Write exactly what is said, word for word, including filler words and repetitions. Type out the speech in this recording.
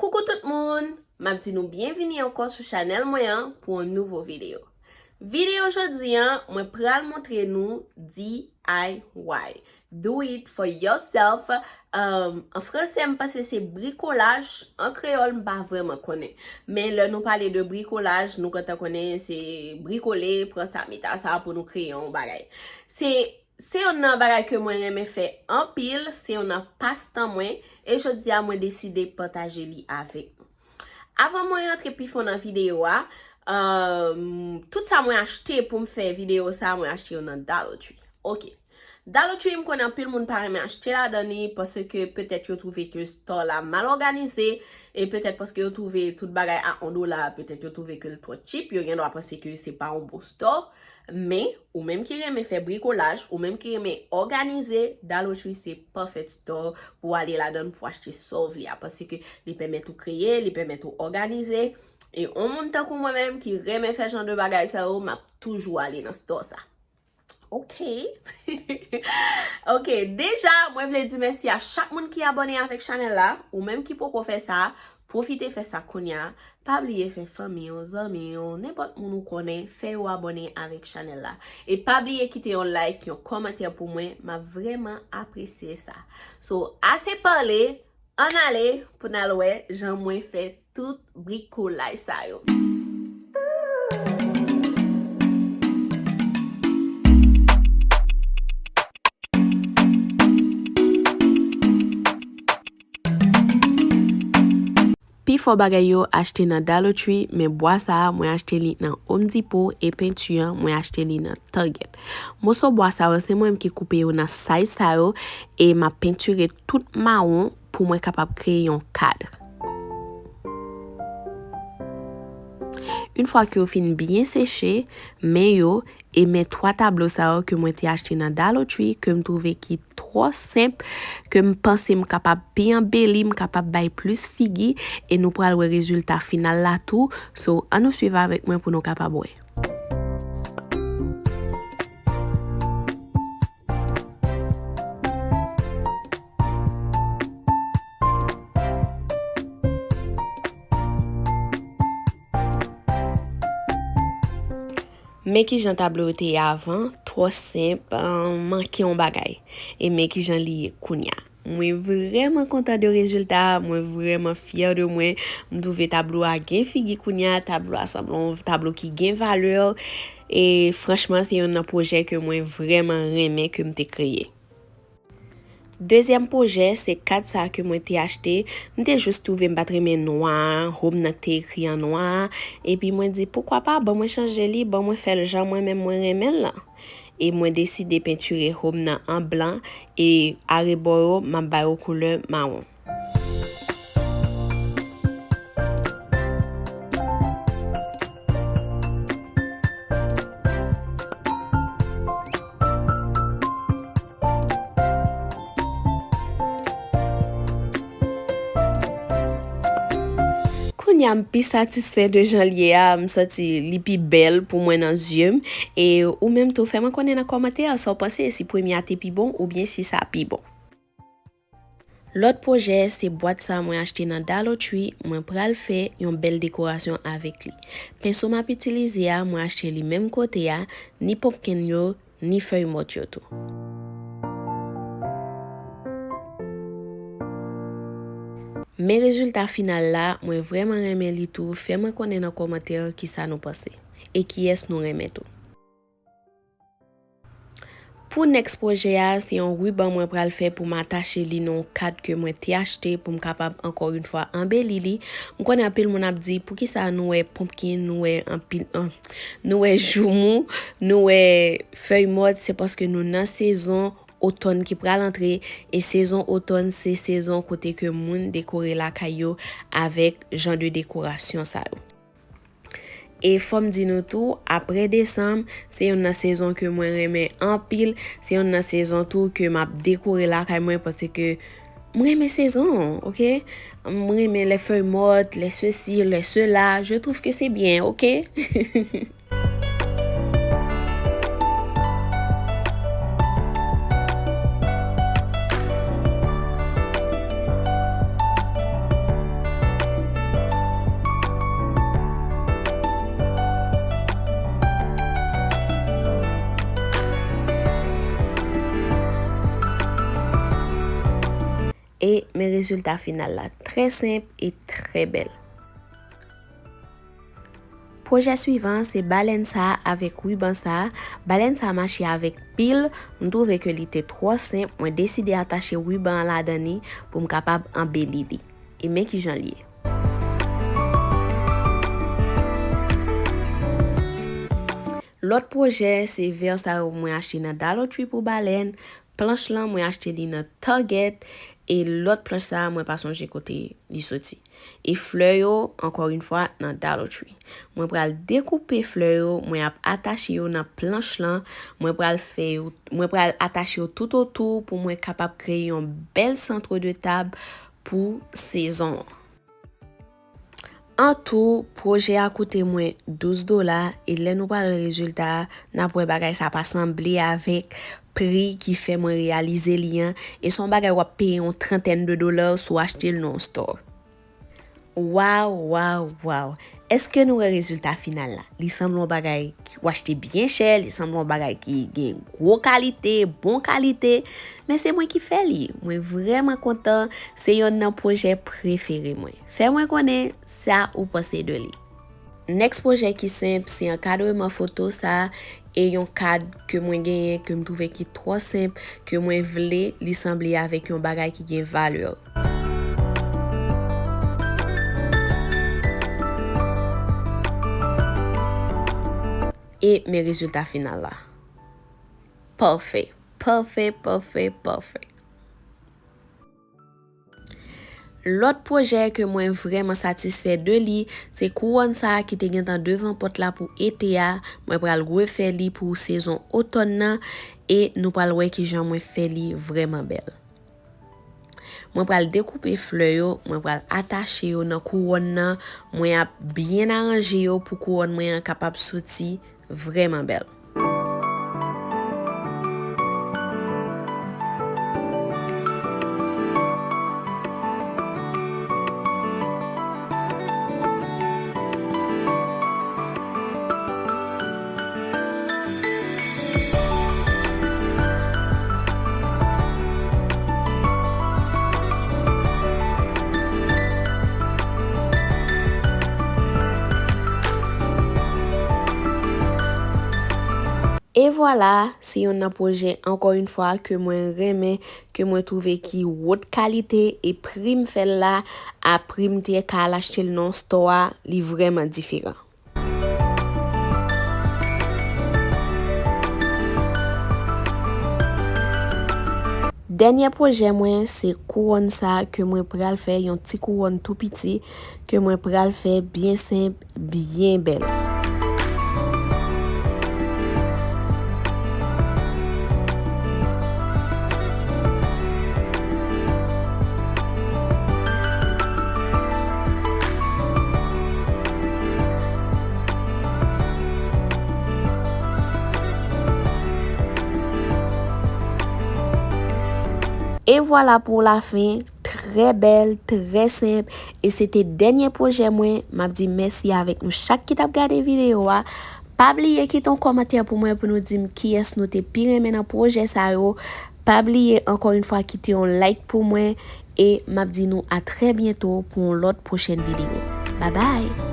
Koukou tout moun! M ap di nou byenvini ankò sou chanèl mwen an pou yon nouvo videyo. Videyo jodi an, mwen pral montre nou D I Y. Do it for yourself. Um, an franse, m panse se brikolaj. An kreyòl, m pa vrèman konnen. Men lè nou pale de brikolaj, nou gentan konnen se brikole, pran sa, mete sa pou nou kreye yon bagay. Se, se youn nan bagay ke mwen renmen fè anpil, se youn nan pastan mwen, e jodi a mwen deside pataje li avèk nou. Avan mwen rantre pi fon nan videyo a, um, tout sa mwen achte pou m fè videyo sa, mwen achte yo nan Dollar Tree. Ok. Dollar Tree, m konnen anpil moun pa renmen achte ladan li, paske petèt yo twouve ke store la mal òganize, e petèt paske yo twouve tout bagay a yon dola, petèt yo twouve ke l twò cheap, yo gen dwa panse ke se pa yon bon store. Men, ou menm ki renmen fè brikolaj, ou menm ki renmen òganize, Dollar Tree se perfect store pou w ale ladan l pou w achte sa w vle a, paske li pèmèt ou kreye, li pèmèt ou òganize. E yon moun tankou mwen menm ki renmen fè jan de bagay sa yo, m ap toujou ale nan store sa. Ok. Ok, deja, mwen vle di mèsi a chak moun ki abòne avèk chanèl la. Ou menm ki poko fè sa, pwofite fè sa kounye a. Pa bliye fè fanmi w, zanmi w, nenpòt moun ou konnen, fè yo abòne avèk chanèl la. E pa bliye kite yon like, yon kòmantè pou mwen, m ap vrèman apresye sa. So, ase pale, ann ale pou n al wè jan mwen fè tout brikolaj sa yo. Pifò bagay yo achte nan Dollar Tree, men bwa sa a, mwen achte li nan Home Depot, e penti an, mwen achte li nan Target. Moso bwa sa yo, se mwen menm ki koupe yo nan size sa yo, e m ap pentire tout mawon pou mwen kapab kreye yon kad. Yon fwa ke yo fin byen seche, men yo, e men twa tablo sa yo ke mwen te achte nan Dollar Tree, ke m twouve ki twò senp, ke m panse m kapab pi anbeli, m kapab bay plis figi, e nou pral wè rezilta final la tou. So, ann nou swiv avèk mwen pou nou kapab wè. Men kijan tablo yo te ye avan, twò senp, ah, manke yon bagay. E men kijan li ye kounye a. Mwen vrèman kontan de rezilta a, mwen vrèman fyè de mwen. M twouve tablo a gen figi kounye a, tablo a sanble yon tablo ki gen valè. E franchman, se youn nan pwojè ke mwen vrèman renmen ke m te kreye. Dezyèm pwojè, se kad sa a ke mwen te achte. M te jis twouve m pa t renmen nwa a, home nan k te ekri an nwa a. Epi mwen di, poukwa pa, ban mwen chanje li, ban mwen fè l jan mwen menm mwen renmen l lan. E mwen deside pentire home nan an blan, e arebò yo, m ap ba yo koulè mawon. Kounye a, m pi satisfè de jan l ye a, m santi li pi bèl pou mwen nan zye m. E ou menm tou, fè mwen konnen nan kòmantè sa w panse, si premye a te pi bon oubyen si sa pi bon. Lòt pwojè, se bwat sa mwen achte nan Dollar Tree, mwen pral fè yon bèl dekorasyon avèk li. Penso m ap itilize a, mwen achte li menm kote a, ni pumpkin yo, ni fèy mòt yo tou. Men rezilta final la, mwen vrèman renmen li tou, fè mwen konnen nan kòmantè kisa nou panse, e kiyès nou renmen tou. Pou next pwojè a, se yon riban mwen pral fè pou m atache li nan yon kad ke mwen te achte pou m kapab ankò yon fwa anbeli li. M konnen anpil moun ap di, poukisa nou wè pumpkin, nou wè anpil, an, nou wè joumou, nou wè fèy mòt, se paske nou nan sezon otòn ki pral antre, e sezon otòn se sezon kote ke moun dekore lakay yo avèk jan de dekorasyon sa yo. E fò m di nou tou, apre desanm, se youn nan sezon ke mwen renmen anpil, se youn nan sezon tou ke m ap dekore lakay mwen, paske m renmen sezon, ok? M renmen les feuilles mortes, les ceci, les cela, je trouve que c'est bien, ok? E men rezilta final la, trè senp e trè bèl. Pwojè swivan se balèn sa avèk riban sa. Balèn sa mache avèk pil, m twouve ke li te twò senp, mwen deside atache riban an ladan li pou m kapab anbeli li. E men kijan l ye. Lòt pwojè se vè sa yo mwen achte nan Dollar Tree pou balèn. Planch lan mwen achte li nan Target e lòt planch sa mwen pa sonje kote li soti. E flè yo, encore une fois, nan Dollar Tree. Mwen pral dekoupe flè yo, mwen ap atache yo nan planch lan, mwen pral fè yo, mwen pral atache yo toutotou pou mwen kapab kreye yon bèl centre de table pou sezon an. An tou, pwojè a koute mwen douz dola, e lè nou pral wè rezilta a, n ap wè bagay sa pa sanble avèk pri ki fè mwen reyalize li an, e se yon bagay w ap peye yon trantèn de dola si w achte l nan yon store. Waw, waw, waw! Èske nou wè rezilta final la? Li sanble yon bagay ki w achte byen chè, li sanble yon bagay ki gen gwo kalite, bon kalite, men se mwen ki fè li. Mwen vrèman kontan, se yonn nan pwojè prefere mwen. Fè mwen konnen sa ou panse de li. Next pwojè ki senp, se ankadreman foto sa, e yon kad ke mwen genyen, ke m twouve ki twò senp, ke mwen vle li sanble avèk yon bagay ki gen valè. E men rezilta final la. Pafè, pafè, pafè, pafè. Lòt pwojè ke mwen vrèman satisfè de li, se kouwòn sa a ki te gentan devan pòt la pou ete a. Mwen pral refè li pou sezon otòn nan, e nou pral wè kijan mwen fè li vrèman bèl. Mwen pral dekoupe flè yo, mwen pral atache yo nan kouwòn nan, mwen ap byen aranje yo pou kouwòn mwen an kapab soti vrèman bèl. E vwala, se yonn nan pwojè, encore une fois, ke mwen renmen, ke mwen twouve ki wot kalite, e pri m fè l la, a pri m te ka al achte l nan store a, li vrèman diferan. Dènye pwojè mwen, se kouwòn sa ke mwen pral fè, yon ti kouwòn tou piti ke mwen pral fè byen senp, byen bèl. E vwala pou lafen, trè bèl, trè senp, e se te dènye pwojè mwen. M ap di mèsi avèk nou chak ki t ap gade videyo a. Pa bliye kite yon kòmantè pou mwen pou nou di m kiyès nou te pi renmen nan pwojè sa yo. Pa bliye ankò yon fwa kite yon like pou mwen e m ap di nou a trè byento pou yon lòt pwochèn videyo. Babay!